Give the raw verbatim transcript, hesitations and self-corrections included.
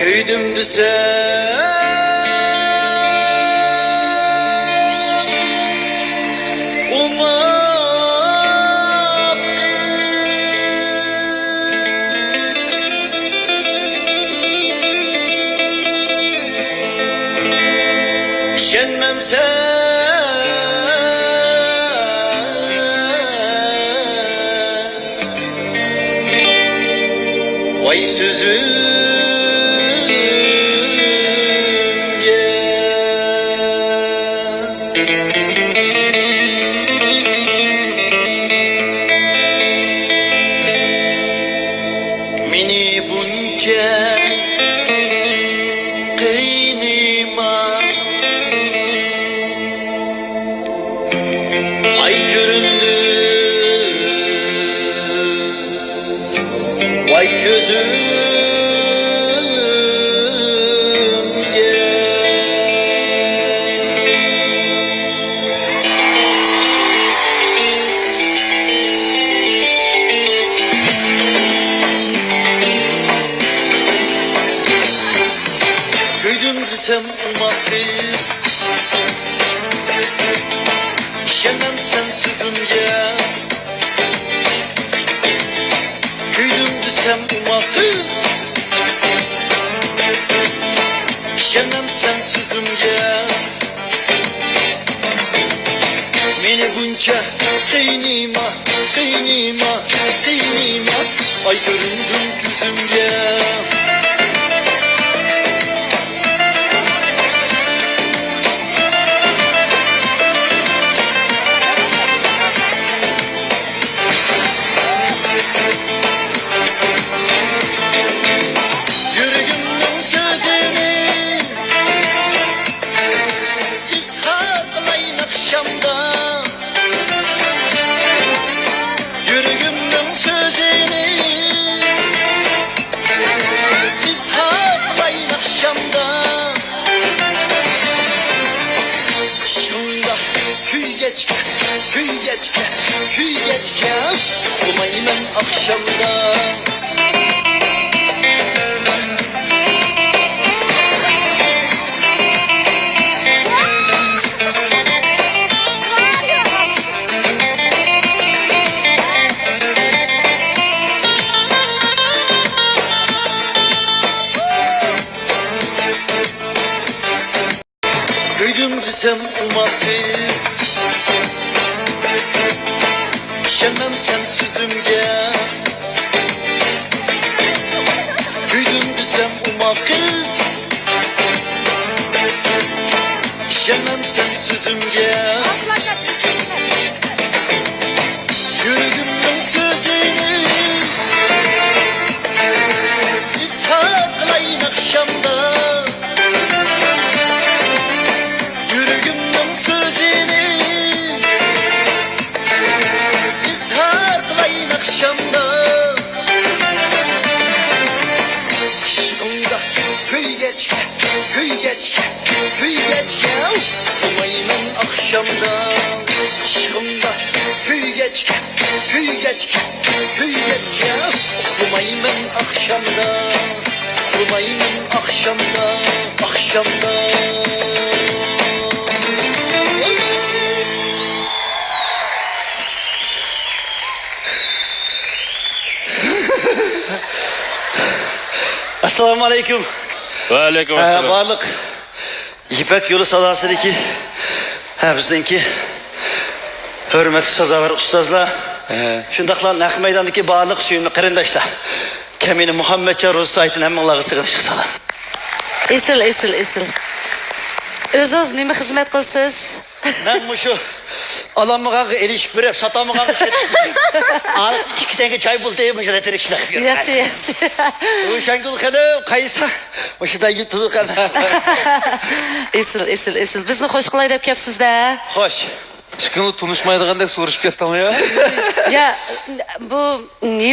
كۆيدۈم دېسەم، ئوماق قىز. ئىشەنمەمسەن ۋاي سۆزۈمگە. مېنى بۇنچە قىينىما، ئاي كۆرۈندى ۋاي كۆزۈمگە. كۆيدۈم دېسەم ئوماق قىز، ئىشەنمەمسەن سۆزۈمگە. كۆيدۈم دېسەم ئوماق قىز، ئىشەنمەمسەن سۆزۈمگە. مېنى بۇنچە قىينىما، قىينىما، قىينىما، ئاي كۆرۈندۈڭ كۆزۈمگە. يۈرىكىمنىڭ سۆزىنى ئىزھار قىلاي ناخشامدا. يۈرىكىمنىڭ سۆزىنى ئىزھار قىلاي ناخشامدا. ئىشقىڭدا كۆيگەچكە، كۆيگەچكە، كۆيگەچكە ئۇخلىمايمەن ئاخشامدا. كۆيدۈم دېسەم ئوماق قىز، ئىشەنمەمسەن سۆزۈمگە. كۆيدۈم دېسەم ئوماق قىز، ئىشەنمەمسەن سۆزۈمگە. يۈرىكىمنىڭ سۆزىنى ئىزھار قىلاي ناخشامدا. يۈرىكىمنىڭ سۆزىنى ئىزھار قىلاي ناخشامدا. ئىشقىڭدا كۆيگەچكە، كۆيگەچكە، كۆيگەچكە ئۇخلىمايمەن ئاخشامدا. ئىشقىڭدا كۆيگەچكە، كۆيگەچكە، كۆيگەچكە ئۇخلىمايمەن ئاخشامدا. ئۇخلىمايمەن ئاخشامدا، ئاخشامدا. ئەسسالامۇ ئەلەيكۇم. ۋەئەلەيكۇم ھە، ئەسسالام. بارلىق يىپەك يولى ساداسىدىكى، ھە، بىزنىڭكى ھۆرمەتلىك سازاۋەر ئۇستازلار، ھە، شۇنداقلا نەق مەيداندىكى بارلىق سۆيۈملۈك قېرىنداشلار، كەمىنە مۇھەممەتجان روزى سايىتىدىن ھەممىڭلارغا سىغىنىشلىق سالام. ئېسىل، ئېسىل، ئېسىل. ئۆزىڭىز نېمە خىزمەت قىلىسىز؟ مەن مۇشۇ ئالالمىغانغا ئېلىشىپ بېرىپ، ساتالمىغانغا سېتىپ بېرىپ، ئارىدا ئىككى تەڭگە چاي پۇلى تېپىپ، مۇشۇ رەتىرەك ئىشلەپ يۈرىمەن. ياخشى، ياخشى. ئۇ شاڭگۈل خېنىم قايسا؟ مۇشۇنداق يۇتۇلۇق ئەمەس. ئېسىل، ئېسىل، ئېسىل. بىزنى خوش قىلاي دەپ كەپسىز-دە. خوش. ئىككىڭلار تونۇشمايدىغاندەك سورىشىپ كەتتىڭلار يا. يا، بۇ نېمە؟